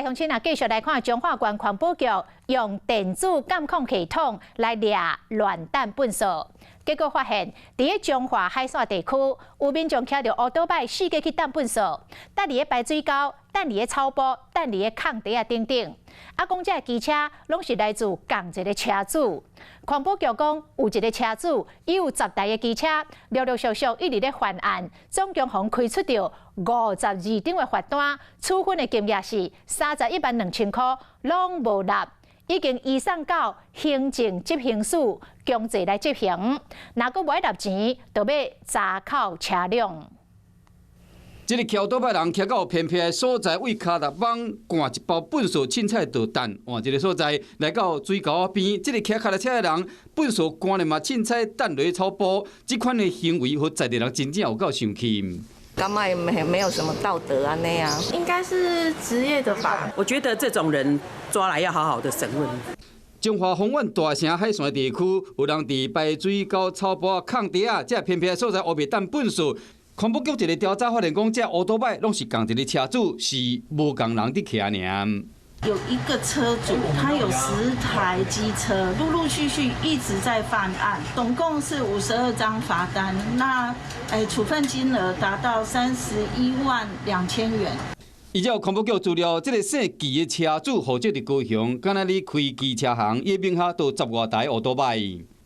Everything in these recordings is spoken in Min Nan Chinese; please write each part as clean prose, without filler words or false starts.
鄉親啊，繼續來看彰化縣環保局用電子監控系統來掠亂擲糞埽，結果發現，佇咧彰化海線地區，有民眾騎著烏多擺四界去擲糞埽，擲佇咧排水溝，擲佇咧草埔，擲佇咧空地仔等等。啊，講這機車攏是來自仝一个車主。環保局講，有一个車主，伊有10台的機車，陸陸續續一直咧犯案，總共予開出著52張的罰單，處分的金額是31萬2千箍，攏無納，已經移送到行政執行署強制來執行。若閣無愛納錢，就欲查扣車輛。這个騎多擺人騎到偏僻的所在，為跤踏枋摜一包糞埽凊彩就擲，換一个所在來到水溝仔邊，這个騎跤踏車的人糞埽摜咧嘛凊彩擲落草埔，這款的行為予在地人真正有夠生氣。感覺沒有什麼道德啊那樣，應該是職業的吧？我覺得這種人抓來要好好的審問。彰化豐原大城海線地區，有人佇排水溝草埔空地仔，這偏僻的所在烏白擲糞埽。環保局一个調查發現，講這烏多擺攏是仝一个車主，是無仝人佇騎爾。有一個車主，他有10台機車，陸陸續續一直在犯案，總共是52張罰單，那處分金額達到31萬2千元。依照環保局資料，這个姓紀的車主戶籍佇高雄，敢若咧開機車行，伊名下都十外台烏多擺。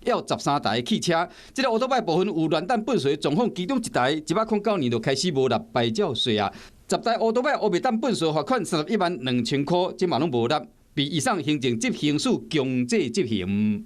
有13台汽車，這个烏多擺部分有亂擲糞埽狀況，其中一台109年就開始無納牌照稅啊。10台烏多擺烏白擲糞埽罰款31萬2千箍，這嘛攏無納，被移送行政執行署強制執行。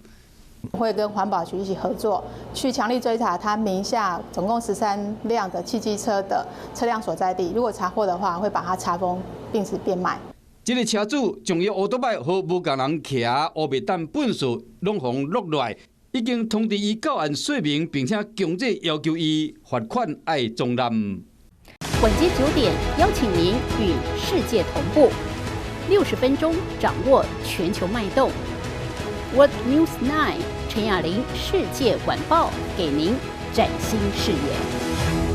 會跟環保局一起合作，去強力追查他名下總共13輛的汽機車的車輛所在地。如果查獲的話，會把它查封並且變賣。這个車主將伊烏多擺予無仝人騎，烏白擲糞埽攏予錄落來。已經通知伊到案說明，並且強制要求伊罰款愛綜納。晚間9點，邀請您與世界同步，60分鐘掌握全球脈動。World News 9 陳雅玲世界晚報，給您嶄新視野。